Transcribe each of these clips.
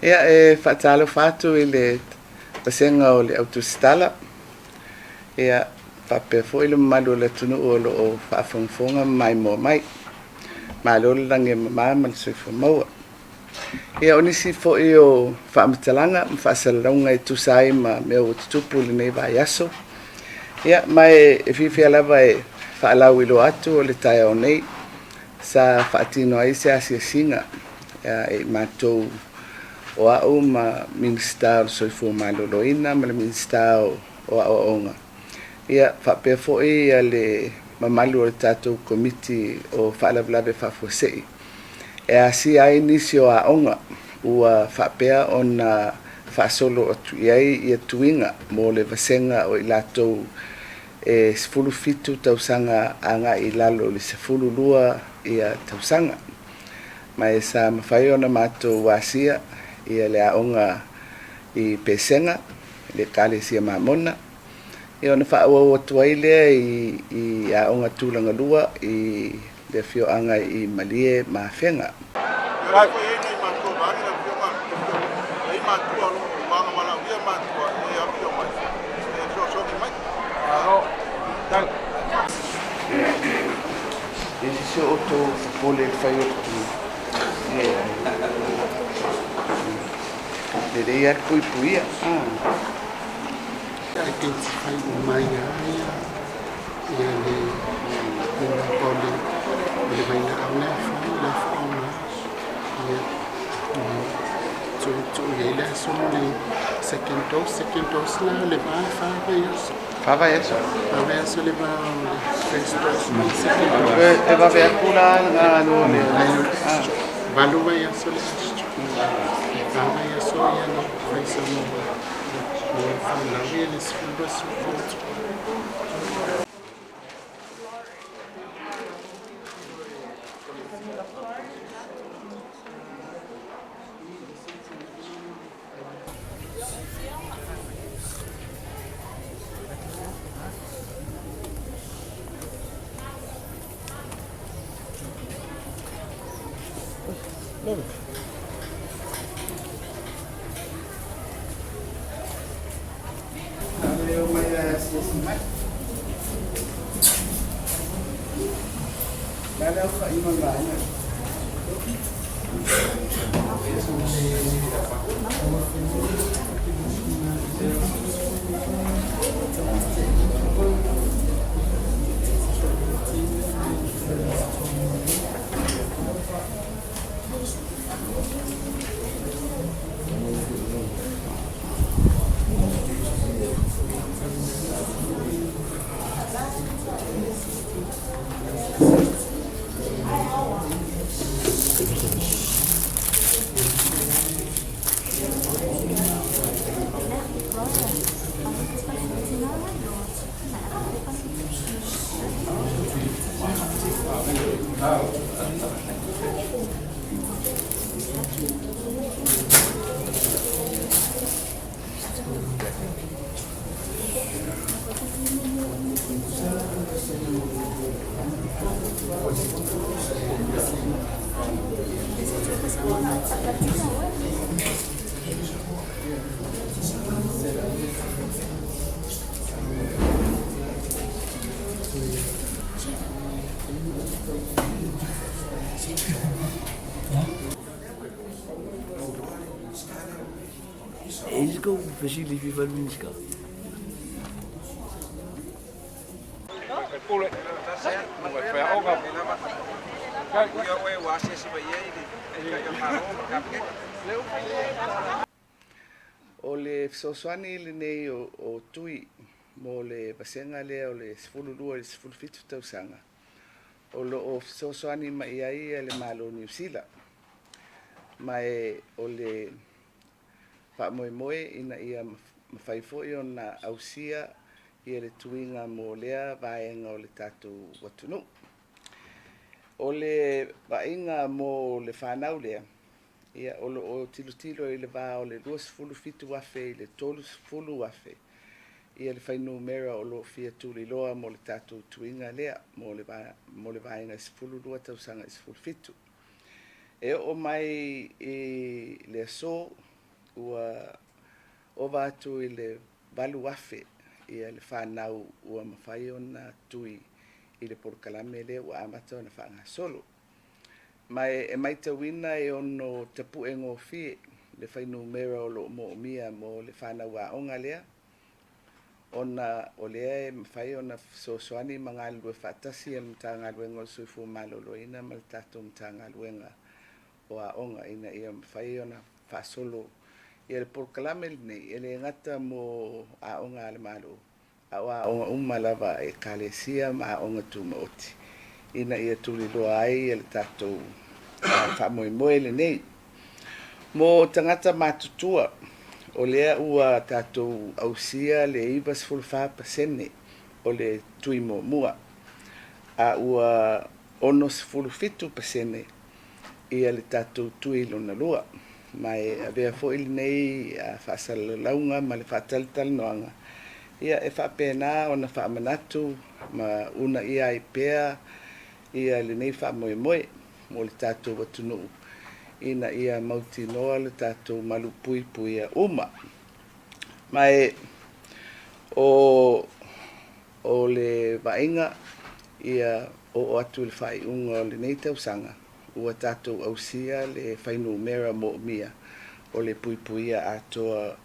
Ia, e faatalofa atu i le vasega o le Au Tusitala, ia, faapea foi le mamalu o le atunuu o lo o faafogafoga ma maimoa mai. Malo le lagi e mama ma le soifua maua. Ia, o nisi foi o faamatalaga ma faasalalauga e tusa ai ma mea ua tutupu i lenei vaiaso. Ia, ma e fiafia lava e faalauiloa atu o le taeao nei sa faatino ai se asiasiga e i matou o au ma Minisita o le Soifua Maloloina ma le Minisita o Aoaoga, ia faapea foi le mamalu o le tatou Komiti o Faalavelave Faafuasei e asia ai nisi o aoga ua faapea ona faasolo atu i ai ia tuiga mo le vasega o i latou e 17 tausaga agai i lalo i le 12 ia tausaga. Ma e sa mafai ona matou asia ia le aoga i Pesega, le Ekalesia Mamona, ia ona faaauau atu ai lea i aoga tulaga lua i le afioaga i Malie ma Afega. E sisi o outou popole i le fai o le tui. Lelei lava le puipuia. Identify uma ia ia le le o le o le vailaau lea e fai le faaaoga ia tuu i ai le aso mo le second dose. Second dose la le va 4 vaiaso. 4 vaiaso. 4 vaiaso le va o le first dose ma le second dose. E vave atu la lena lo le. 8 vaiaso le Astra, 4 vaiaso ia le Pfizer mo fanau ia le 12 17. Le mai asiasi mai. La le aofaiga o le vaega. Elsker fesili FIFA le Minisita. O le fesoasoani lenei o tui mo le vasega lea o le 12 i le 17 tausaga o lo o fesoasoani mai ai le Malo o Niu Sila. Ma e o le faamoemoe ina ia mafai foi ona ausia ia le tuiga mo lea vaega o le tatou atunuu. O le vaaiga mo le fanau lea, ia o lo o tilotilo i le va o le 27,000 i le 30,000 ia le fuainumera o lo o fia tuliloa mo le tatou tuiga lea mo le vaega 12 tausaga i 17. E oo mai i le aso ua ova atu i le 8,000 le fanau ua mafai ona tui i le polokalame lea ua amata ona faagasolo. Ma e matauina e ono tapue gofie le fuainumera o lo o moomia mo le fanau aoga lea, ona o lea e mafai ona fesoasoani ma galulue faatasi le Matagaluega o le Soifua Maloloina ma le tatou Matagaluega o Aoga ina ia mafai ona faasolo le polokalame lenei, e le gata mo aoga a le Malo, a o aoga uma lava a Ekalesia ma aoga tumaoti, ina ia tuliloa ai le tatou faamoemoe lenei. Mo tagata matutua, o lea ua tatou ausia le 94% o le tui muamua, a ua 67% le tatou tui lona lua. Ma e avea foi lenei faasalalauga ma le faatalatalanoaga e faapena ona faamanatu ma uunaia ai pea lenei faamoemoe mo le tatou atunuu ina ia mautinoa le tatou malupuipuia uma. Ma e o le vaaiga ia oo atu i le faaiuga o lenei tausaga ua tatou ausia le fuainumera moomia o le puipuia atoa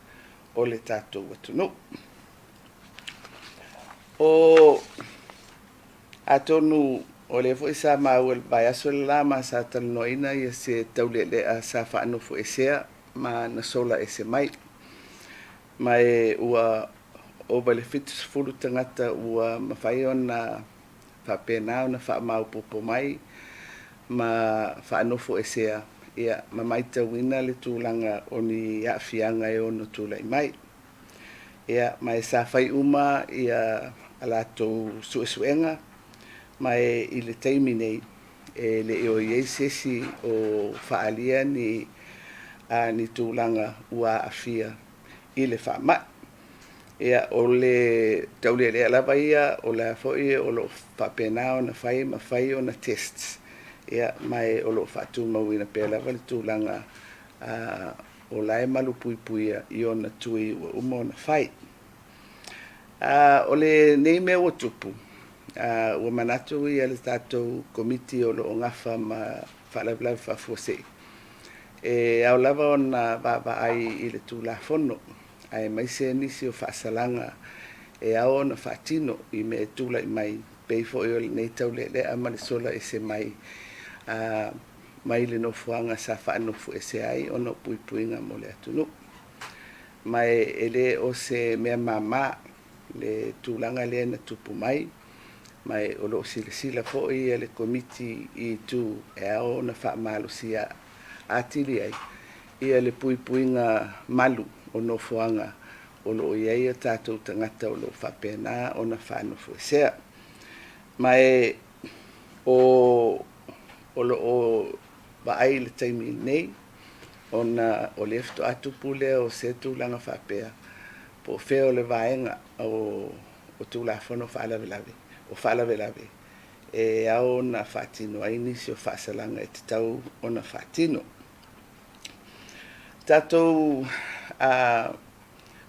o le tatou atunuu. O atonu o lea foi sa maua i le vaiaso le la ma sa talanoaina se taulealea sa faanofoesea ma na sola ese mai. Ma e ua ova i le 70 tagata ua mafai ona faapena ona faamaopoopo mai ma faanofoesea, ma matauina le tulaga o ni aafiaga e ono tulai mai. Ma e sa fai uma a latou suesuega, ma e i le taimi nei e le o i ai se isi o faaalia ni tulaga ua aafia i le faamai. O le taulealea lava ia, o lea foi o lo o faapena ona fai ma fai ona tests, ma e o lo o faatumauina pea lava le tulaga o la e malupuipuia i ona tui ua uma ona fai. O lenei mea ua tupu, ua manatu le tatou Komiti o lo o gafa ma faalavelave faafuasei, e ao lava ona vaavaai i le Tulafono aemaise nisi o faasalaga e ao ona faatino i mea e tulai mai, pei foi o lenei taulealea ma le sola ese mai mai le nofoaga sa faanofoesea ai ona o puipuiga mo le atunuu. Ma e le o se mea māmā le tulaga lea na tupu mai, ma o lo o silasila foi le Komiti i itu e ao ona faamalosia atili ai le puipuiga malu o nofoaga o lo o i ai o tatou tagata o lo o faapena ona faanofoesea. Ma e o lo o vaai i le taimi nei, ona o lea faatoa tupu lea o se tulaga faapea, po o fea o le vaega o Tulafono faalavelave, o faalavelave e ao ona faatino ai nisi o faasalaga e tatau ona faatino. Tatou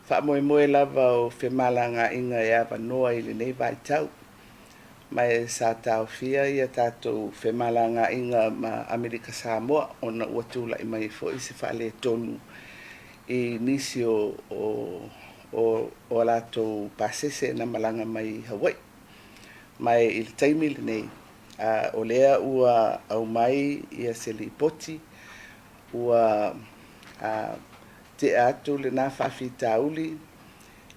faamoemoe lava o femalagaaiga e avanoa i lenei vaitau, ma e sa taofia tatou femalagaaiga ma Amerika Samoa ona ua tulai mai foi se faaletonu i nisi o latou pasese na malaga mai i Hawaii. Ma i le taimi lenei, o lea ua aumai se lipoti ua tea atu lena faafitauli,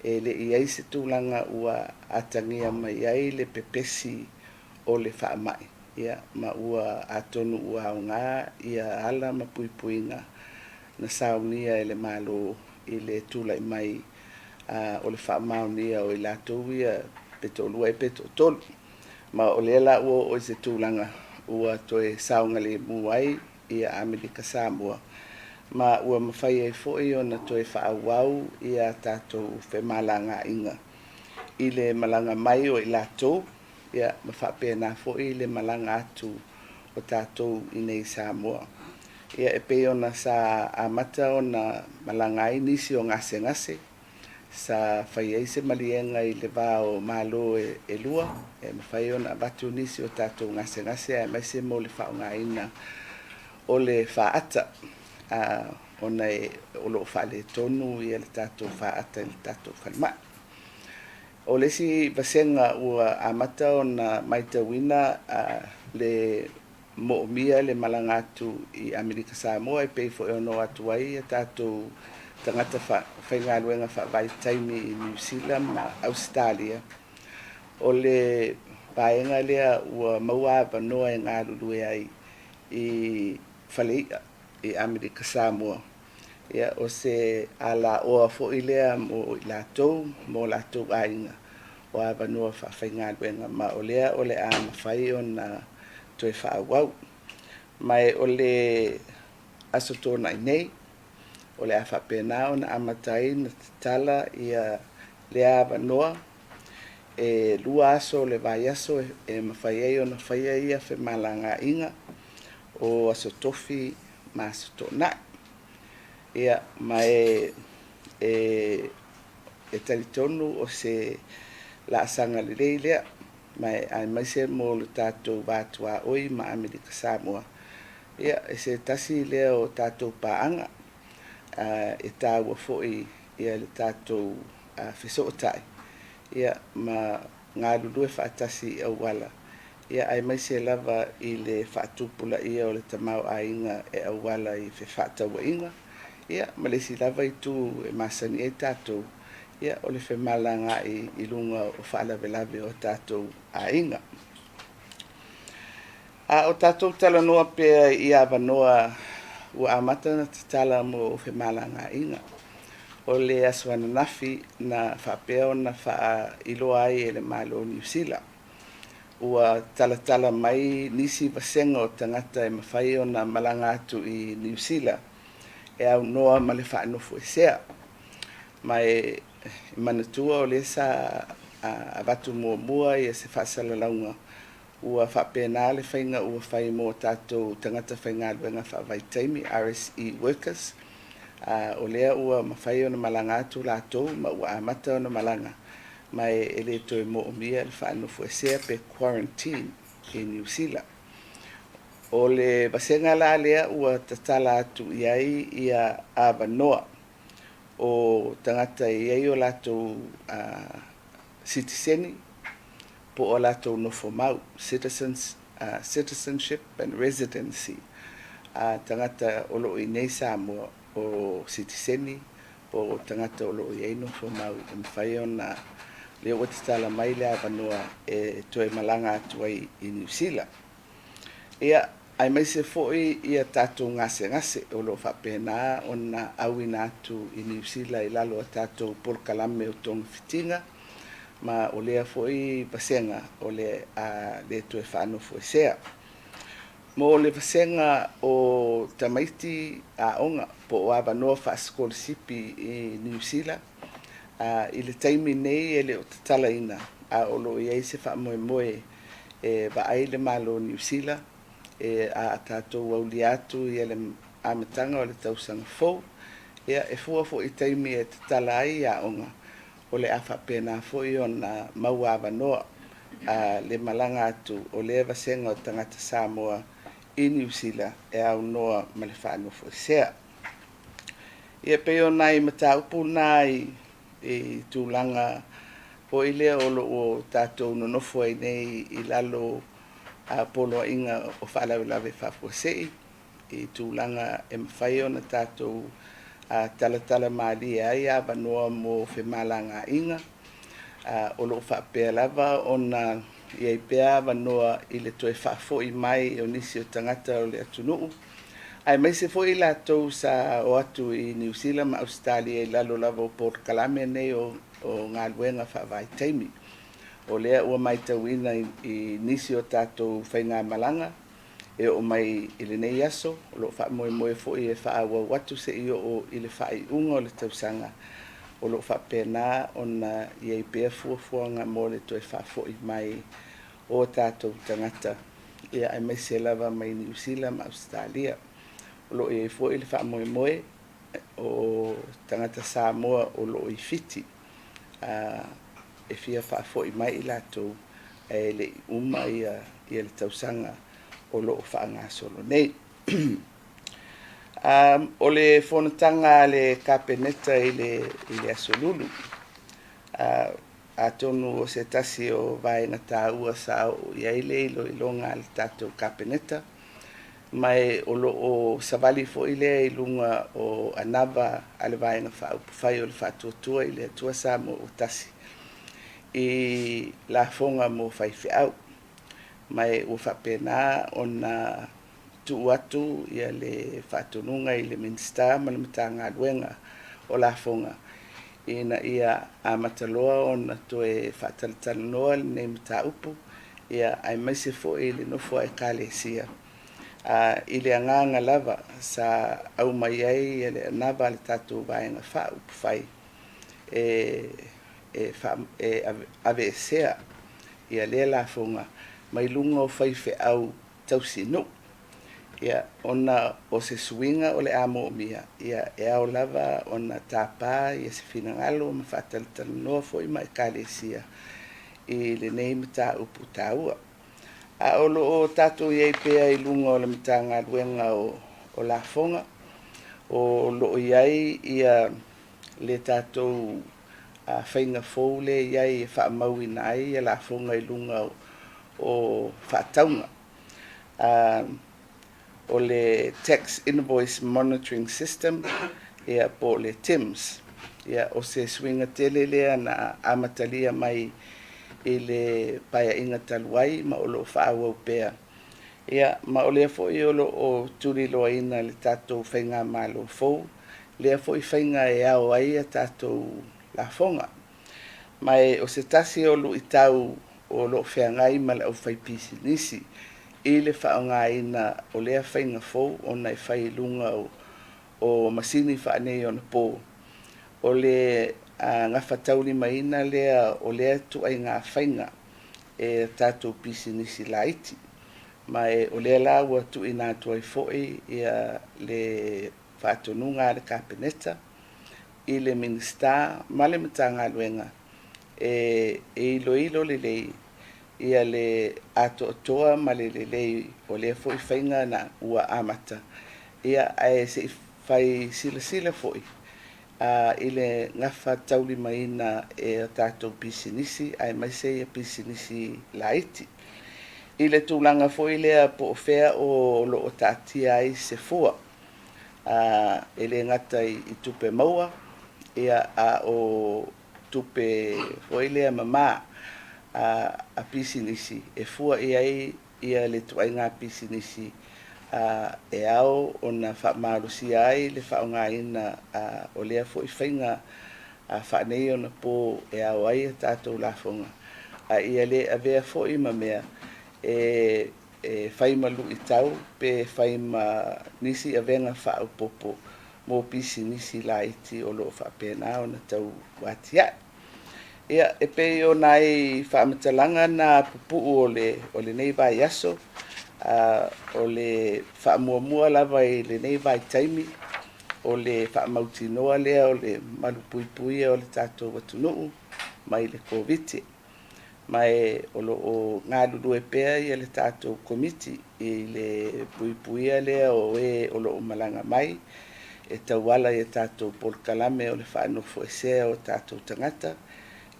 e le i ai se tulaga ua atagia mai ai le pepesi o le faamai, ma ua atonu ua aoga ala ma puipuiga na saunia e le Malo i le tulai mai o le faamaonia o i latou ia pe toalua pe toatolu. Ma o lea la ua oo i se tulaga ua toe saogalemu ai Amerika Samoa, ma ua mafai ai foi ona toe faaauau tatou femalagaaiga i le malaga mai o i latou, ma faapena foi le malaga atu o tatou i nei Samoa. Ia, e pei ona sa amata ona malaga ai nisi o gasegase, sa fai ai se maliega i le va o Malo e lua, e mafai ona avatu nisi o tatou gasegase aemaise mo le faaaogaina o le faata, ona o lo o faaletonu le tatou faata i le tatou falemai. O le isi vasega ua amata ona matauina le moomia le malaga atu i Amerika Samoa e pei foi ona o atu ai ia tatou tagata faigaluega faavaitaimi i Niu Sila ma Ausetalia. O le vaega lea ua maua avanoa e galulue ai i fale i'a i Amerika Samoa. Ia, o se alaoa foi lea mo i latou mo latou aiga o avanoa faafaigaluega, ma o lea o le a mafai ona toe faaauau. Ma o le Aso Toonai nei o le a faapena ona amata ai ona tatala ia lea avanoa e 2 aso o le vaiaso e mafai ai ona faia ia femalagaaiga o Aso Tofi ma Aso Toonai. Ia, ma e talitonu o se laasaga lelei lea, ma aemaise mo le tatou va tuaoi ma Amerika Samoa. Ia, e se tasi lea o tatou paaga e taua foi ia le tatou fesootai ia ma galulue faatasi i auala, ia aemaise lava i le faatupulaia o le tamaoaiga e auala i fefaatauaiga, ia ma le isi lava itu e masani ai tatou, ia o le femalagaai i luga o faalavelave o tatou aiga. A o tatou talanoa pea i avanoa ua amata ona tatala mo femalagaaiga, o le aso ananafi na faapea ona faailoa ai e le Malo o Niu Sila ua talatala mai nisi vasega o tagata e mafai ona malaga atu i Niu Sila e aunoa ma le faanofoesea. Ma e manatua o lea sa avatu muamua ia se faasalalauga ua faapena le faiga ua fai mo tatou tagata faigaluega faavaitaimi, RSE workers, o lea ua mafai ona malaga atu latou ma ua amata ona malaga, ma e le toe moomia le faanofoesea pe quarantine i Niu Sila. O le vasega la lea ua tatala atu i ai ia avanoa o tagata e i ai o latou sitiseni po o latou nofomau, citizenship and residency, tagata o lo o i nei Samoa o sitiseni po o tagata o lo o i ai nofomau e mafai ona lea ua tatala mai le avanoa e toe malaga atu ai i Niu Sila. Ia, aemaise foi ia tatou gasegase o lo o faapena ona auina atu i Niu Sila i lalo o tatou polokalame o togafitiga, ma o lea foi vasega o le a le toe faanofoesea. Mo le vasega o tamaiti aoga po o avanoa faasikolasipi i Niu Sila, i le taimi nei e le o tatalaina, a o lo o i ai se faamoemoe e vaai le Malo o Niu Sila e a tatou aulia atu ia le amataga o le tausaga fou. Ia, e fua foi i taimi e tatala ai aoga, o le a faapena foi ona maua avanoa le malaga atu o lea vasega o tagata Samoa i Niu Sila e aunoa ma le faanofoesea. Ia, pei o nai mataupu na i tulaga foi lea o lo o tatou nonofo ai nei i lalo poloaiga o faalavelave faafuasei, i tulaga e mafai ona tatou talatala malie ai avanoa mo femalagaaiga. O lo o faapea lava ona i ai pea avanoa i le toe faafoi mai o nisi o tagata o le atunuu, aemaise foi i latou sa o atu i Niu Sila ma Ausetalia i lalo lava o polokalame nei o galuega faavaitaimi. O lea ua matauina i nisi o tatou faigamalaga e oo mai i lenei aso, o lo o faamoemoe foi e faaauau atu seia oo i le faaiuga o le tausaga, o lo o faapena ona i ai pea fuafuaga mo le toe faafoi mai o tatou tagata, ia aemaise lava mai Niu Sila ma Ausetalia. O lo o i ai foi le faamoemoe o tagata Samoa o lo o i Fiti e fia faafoi mai i latou ae le i uma ia le tausaga o lo o faagasolo nei. O le fonotaga a le Kapeneta i le Aso Lulu, atonu o se tasi o vaega taua sa oo i ai le iloiloga a le tatou Kapeneta, ma o lo o savali foi lea i luga o anava a le Vaega Faaupufai o le Faatuatua i le Atua Samoa ua Tasi i lafoga mo faifeau. Ma ua faapena ona tuu atu ia le faatonuga i le Minisita ma le Matagaluega o Lafoga ina ia amata loa ona toe faatalatalanoa lenei mataupu, ia aemaise foi le nofo a Ekalesia i le agaga lava sa aumai ai le anava a le tatou Vaega Faaupufai e aveesea ia lea lafoga mai luga o faifeau tausinuu. Ia, ona o se suiga o le a moomia, ia e ao lava ona tapa ia se finagalo ma faatalatalanoa foi ma Ekalesia i lenei mataupu taua. A o lo o tatou i ai pea i luga o le Matagaluega o Lafoga, o lo o i ai ia le tatou faiga fou lea e i ai e faamauina ai ia lafoga i luga o faatauga. O le Tax Invoice Monitoring System, ia po o le TIMS. Ia, o se suiga tele lea na amatalia mai i le paeaiga talu ai ma o lo o faaauau pea. Ia, ma o lea foi o lo o tuliloaina e le tatou faigamalo fou lea foi faiga e ao ai a tatou lafoga. Ma o se tasi o luitau o lo o feagai ma le aufaipisinisi i le faaaogaina o lea faiga fou ona e fai i luga o masini faaneionapo, o le gafataulimaina lea o lea ituaiga faiga e tatou pisinisi laiti. Ma o lea la ua tuuina atu ai foi ia le faatonuga a le Kapeneta i le Minisita ma le Matagaluega e iloilo lelei ia le atoatoa ma le lelei o lea foi faiga na ua amata, ia ae se i fai silasila foi i le gafataulimaina e a tatou pisinisi aemaise ia pisinisi laiti. I le tulaga foi lea po o fea o lo o taatia ai se fua, e le gata i tupe maua, ia a o tupe foi lea mama a pisinisi e fua i ai ia le ituaiga pisinisi e ao ona faamalosia ai le faaaogaina o lea foi faiga faaneionapo e ao ai a tatou lafoga, a ia le avea foi ma mea e fai ma luitau pe fai ma nisi avega faaopoopo mo pisinisi laiti o lo o faapena ona tau atiae. Ia, e pei o nai faamatalaga na pupuu o lenei vaiaso, o le faamuamua lava i lenei vaitaimi o le faamautinoa lea o le malupuipuia o le tatou atunuu mai le Koviti. Ma o lo o galulue pea ia le tatou Komiti i le puipuia lea o e o lo o malaga mai e tauala i a tatou polokalame o le faanofoesea o tatou tagata,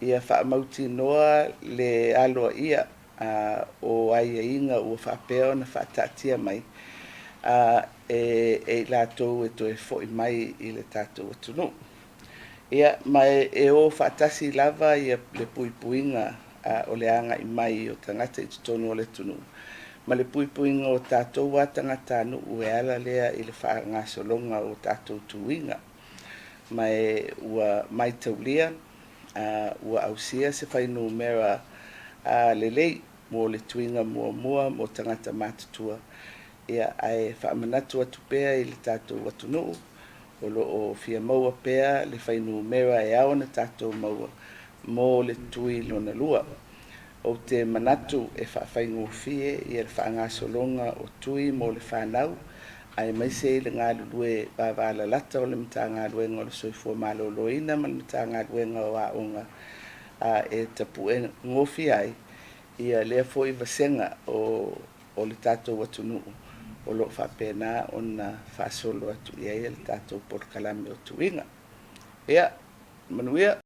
ia faamautinoa le aloaia o aiaiga ua faapea ona faataatia mai e i latou e toe foi mai i le tatou atunuu. Ia, ma e o faatasi lava ia le puipuiga o le agai mai o tagata i totonu o le atunuu ma le puipuiga o tatou a tagatanuu e ala lea i le faagasologa o tatou tuiga. Ma ua maitaulia ua ausia se fuainumera lelei mo le tuiga muamua mo tagata matutua. Ia, ae faamanatu atu pea i le tatou atunuu o lo o fia maua pea le fuainumera e ao ona tatou maua mo le tui lona lua. Ou te manatu e faafaigofie ia le faagasologa o tui mo le fanau. aemaise i le galulue vavalalata o le Matagaluega o le Soifua Maloloina ma le Matagaluega o Aoga e tapue gofie ai ia lea foi vasega o le tatou atunuu o lo o faapena ona faasolo atu i ai le tatou polokalame o tuiga. Ia, manuia.